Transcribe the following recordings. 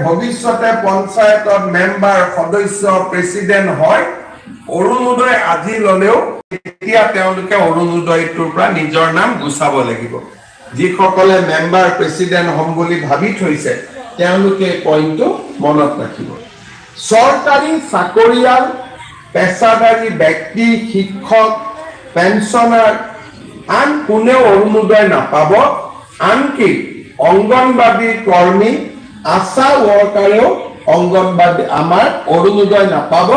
ভৱিষ্যতে পঞ্চায়তত মেম্বাৰ, সদস্য, প্ৰেচিডেণ্ট হয়, অৰুণোদয় আজি ললেও তেতিয়া তেওঁলোকে অৰুণোদয়টোৰ পৰা নিজৰ নাম গুচাব লাগিব। যিসকলে মেম্বাৰ, প্ৰেচিডেণ্ট হ'ম বুলি ভাবি থৈছে, তেওঁলোকে এই পইণ্টটো মনত ৰাখিব। চৰকাৰী চাকৰিয়াল, পেছাদাৰী ব্যক্তি, শিক্ষক, পেঞ্চনাৰ, আন কোনেও অৰুণোদয় নাপাব। আনকি অংগনবাদী কৰ্মী, আশা ৱৰ্কাৰেও অংগনবাদী আমাৰ অৰুণোদয় নাপাব।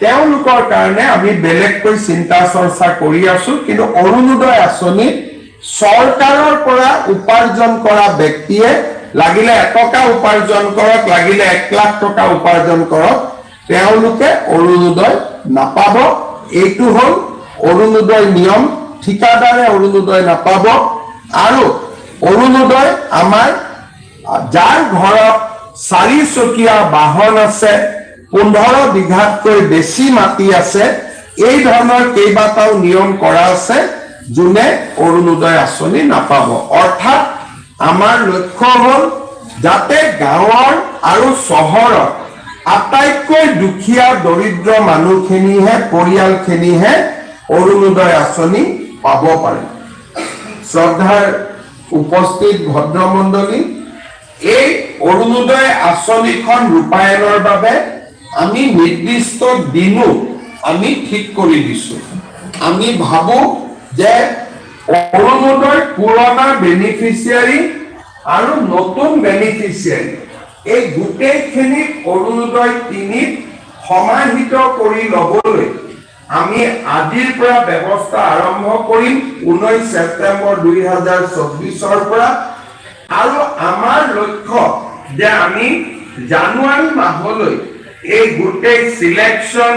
তেওঁলোকৰ কাৰণে আমি বেলেগকৈ চিন্তা চৰ্চা কৰি আছো। কিন্তু অৰুণোদয় আঁচনিত চৰকাৰৰ পৰা উপাৰ্জন কৰা ব্যক্তিয়ে, লাগিলে 1 টকা উপাৰ্জন কৰক, লাগিলে 1 লাখ টকা উপাৰ্জন কৰক, তেওঁলোকে অৰুণোদয় নাপাব। এইটো হ'ল অৰুণোদয় নিয়ম। ঠিকাদাৰে অৰুণোদয় নাপাব। আৰু অৰুণোদয় আমাৰ যাৰ ঘৰত চাৰিচকীয়া বাহন আছে, 15 বিঘাতকৈ বেছি মাটি আছে, এই ধৰণৰ কেইবাটাও নিয়ম কৰা আছে, যোনে অৰুণোদয় আঁচনি নাপাব। অৰ্থাৎ আমাৰ লক্ষ্য হ'ল যাতে গাঁৱৰ আৰু চহৰত আটাইতকৈ দুখীয়া দৰিদ্ৰ মানুহখিনিহে, পৰিয়ালখিনিহে অৰুণোদয় আঁচনি পাব পাৰে। শ্ৰদ্ধাৰ উপস্থিত ভদ্ৰমণ্ডলী, এই অৰুণোদয় আঁচনিখন ৰূপায়ণৰ বাবে আমি নিৰ্দিষ্ট দিনো আমি ঠিক কৰি দিছো। আমি ভাবো যে অৰুণোদয় পুৰণা বেনিফিচিয়াৰী আৰু নতুন বেনিফিচিয়াৰী, এই গোটেইখিনিক অৰুণোদয় 3ত সমাহিত কৰি ল'বলৈ আমি আজিৰ পৰা ব্যৱস্থা আৰম্ভ কৰিম, 19 ছেপ্টেম্বৰ 2024ৰ পৰা। আৰু আমাৰ লক্ষ্য যে আমি জানুৱাৰী মাহলৈ এই গোটেই selection,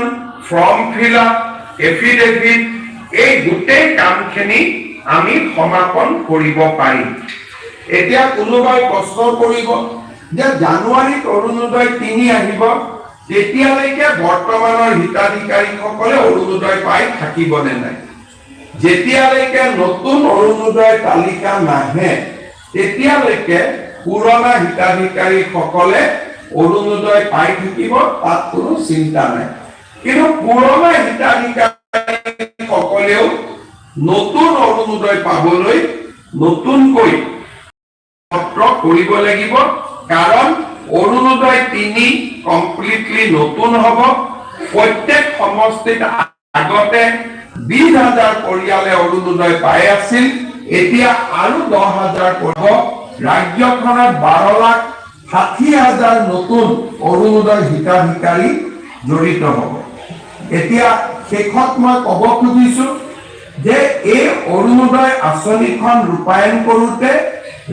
form fill up, affidavit, এই গোটেই কামখিনি আমি সমাপন কৰিব পাৰিম। এতিয়া কোনোবাই প্ৰশ্ন কৰিব যে জানুৱাৰীত অৰুণোদয় 3 আহিব, তেতিয়ালৈকে বৰ্তমানৰ হিতাধিকাৰীসকলে অৰুণোদয় পাই থাকিবনে নাই? যেতিয়ালৈকে নতুন অৰুণোদয় তালিকা নাহে, তেতিয়ালৈকে পুৰণা হিতাধিকাৰীসকলে অৰুণোদয় পাই থাকিব, তাত কোনো চিন্তা নাই। কিন্তু পুৰণা হিতাধিকাৰীসকলেও নতুন অৰুণোদয় পাবলৈ নতুনকৈ পত্ৰ কৰিব লাগিব, কাৰণ অৰুণোদয় 3 কমপ্লিটলি নতুন হ'ব। প্ৰত্যেক সমষ্টিত আগতে 20 হাজাৰ পৰিয়ালে অৰুণোদয় পাই আছিল, এতিয়া আৰু 10 হাজাৰ কৰিব। ৰাজ্যখনত 12 লাখ 60 হাজাৰ নতুন অৰুণোদয় হিতাধিকাৰী জড়িত হ'ব। এতিয়া শেষত মই ক'ব খুজিছো যে এই অৰুণোদয় আঁচনিখন ৰূপায়ণ কৰোঁতে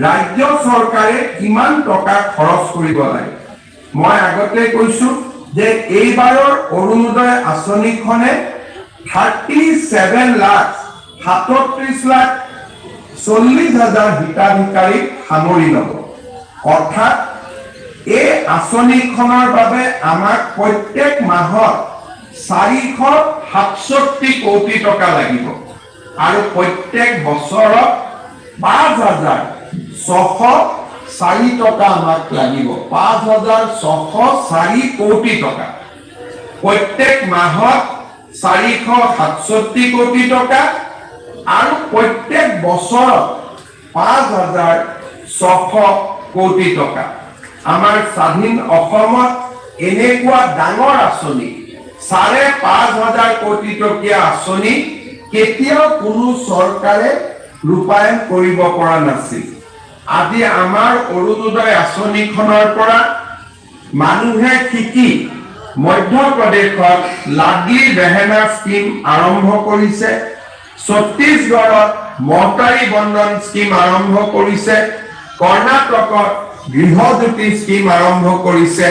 ৰাজ্য চৰকাৰে কিমান টকা খৰচ কৰিব লাগে। মই আগতে কৈছো যে এইবাৰৰ অৰুণোদয় আঁচনিখনে 37 লাখ, 37 লাখ 40 হাজাৰ হিতাধিকাৰীক সামৰি ল'ব। অৰ্থাৎ এই আঁচনিখনৰ বাবে আমাক প্ৰত্যেক মাহত 467 কোটি টকা লাগিব আৰু প্ৰত্যেক বছৰত 5604 টকা আমাক লাগিব। 5604 কোটি টকা, প্ৰত্যেক মাহত 467 কোটি টকা আৰু প্ৰত্যেক বছৰত 5600 কোটি টকা। আমাৰ স্বাধীন অসমত এনেকুৱা ডাঙৰ আঁচনি, 5500 কোটি টকীয়া আঁচনি কেতিয়াও কোনো চৰকাৰে ৰূপায়ণ কৰিব পৰা নাছিল। আজি আমাৰ অৰুণোদয় আঁচনিখনৰ পৰা মানুহে শিকি মধ্যপ্ৰদেশত লাডলি বেহেনা স্কীম আৰম্ভ কৰিছে, ছত্তীশগড়ত মহতাৰী বন্দন স্কীম আৰম্ভ কৰিছে, কৰ্ণাটকত গৃহজ্যোতি স্কীম আৰম্ভ কৰিছে।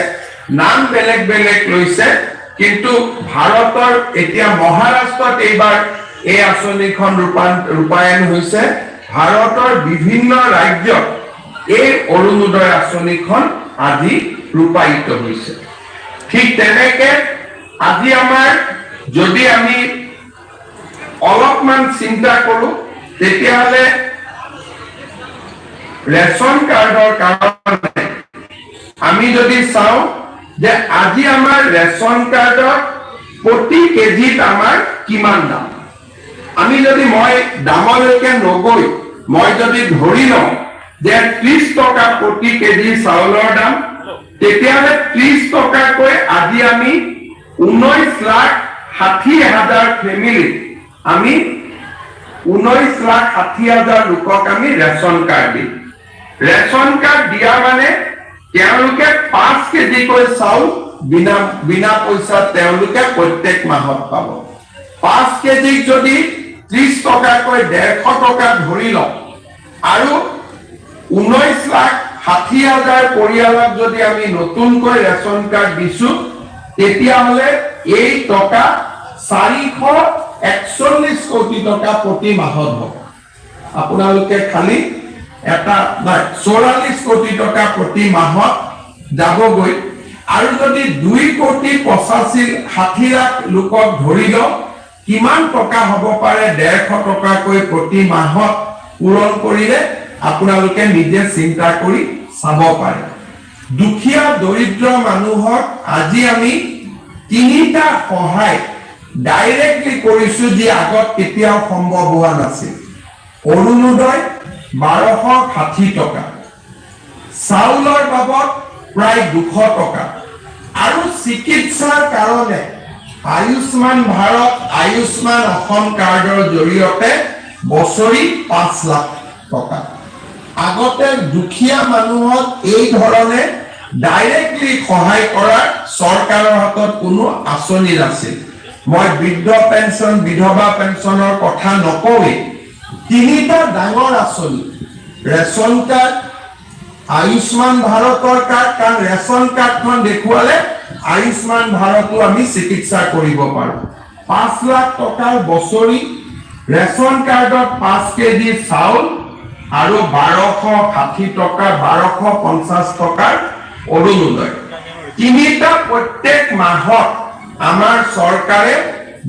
নাম বেলেগ বেলেগ লৈছে, কিন্তু ভাৰতৰ এতিয়া মহাৰাষ্ট্ৰত এইবাৰ এই আঁচনিখন ৰূপায়ণ হৈছে। ভাৰতৰ বিভিন্ন ৰাজ্যত এই অৰুণোদয় আঁচনিখন আজি ৰূপায়িত হৈছে। ঠিক তেনেকে আজি আমাৰ যদি আমি অলপমান চিন্তা কৰো, তেতিয়াহ'লে ৰেচন কাৰ্ডৰ কাৰণে আমি যদি চাওঁ যে আজি আমাৰ ৰেচন কাৰ্ডত প্ৰতি কেজিত আমাৰ কিমান দাম, আমি যদি মই দামলৈকে নগৈ মই যদি ধৰি লওঁ যে 30 টকা প্ৰতি কেজি চাউলৰ দাম, তেতিয়াহ'লে 30 টকাকৈ আজি আমি 19,60,000 ফেমিলিত আমি 19,60,000 লোকক আমি ৰেচন কাৰ্ড দিম। ৰেচন কাৰ্ড দিয়া মানে তেওঁলোকে 5 কেজিকৈ চাউল বিনা পইচাত তেওঁলোকে প্ৰত্যেক মাহত পাব। 5 কেজিক যদি 30 টকাকৈ 150 টকা ধৰি লওঁ আৰু 19,60,000 পৰিয়ালক যদি আমি নতুনকৈ ৰেচন কাৰ্ড দিছো, তেতিয়াহ'লে এই টকা 441 কোটি টকা প্ৰতি মাহত হ'ব। আপোনালোকে খালি এটা নাই, 44 কোটি টকা প্ৰতি মাহত যাবগৈ। আৰু যদি 2 কোটি 85 60 লাখ লোকক ধৰি লওঁ, কিমান টকা হ'ব পাৰে 150 টকাকৈ প্ৰতি মাহত পূৰণ কৰিলে, আপোনালোকে নিজে চিন্তা কৰি চাব পাৰে। দুখীয়া দৰিদ্ৰ মানুহক আজি আমি তিনিটা সহায় ডাইৰেক্টলি কৰিছো, যি আগত কেতিয়াও সম্ভৱ হোৱা নাছিল। অৰুণোদয় 1260 টকা, চাউলৰ বাবদ প্ৰায় 200 টকা আৰু চিকিৎসাৰ কাৰণে আয়ুষ্মান ভাৰত, আয়ুষ্মান অসম কাৰ্ডৰ জৰিয়তে বছৰি 5 লাখ টকা। আগতে দুখীয়া মানুহক এই ধৰণে ডাইৰেক্টলি সহায় কৰাৰ চৰকাৰৰ হাতত কোনো আঁচনি নাছিল। মই বৃদ্ধ পেঞ্চন, বিধৱা পেঞ্চনৰ কথা নকওঁৱেই। তিনিটা ডাঙৰ আঁচনি, ৰেচন কাৰ্ড, আয়ুষ্মান ভাৰতৰ কাৰ্ড, কাৰণ ৰেচন কাৰ্ডখন দেখুৱালে আয়ুষ্মান ভাৰতো আমি চিকিৎসা কৰিব পাৰো। 5 লাখ টকাৰ বছৰি, ৰেচন কাৰ্ডত 5 কেজি চাউল আৰু 1260 টকা, 1250 টকাৰ অৰুণোদয়, তিনিটা প্ৰত্যেক মাহত আমাৰ চৰকাৰে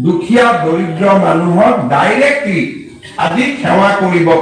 দুখীয়া দৰিদ্ৰ মানুহক ডাইৰেক্টলি আজি সেৱা কৰিব পাৰে।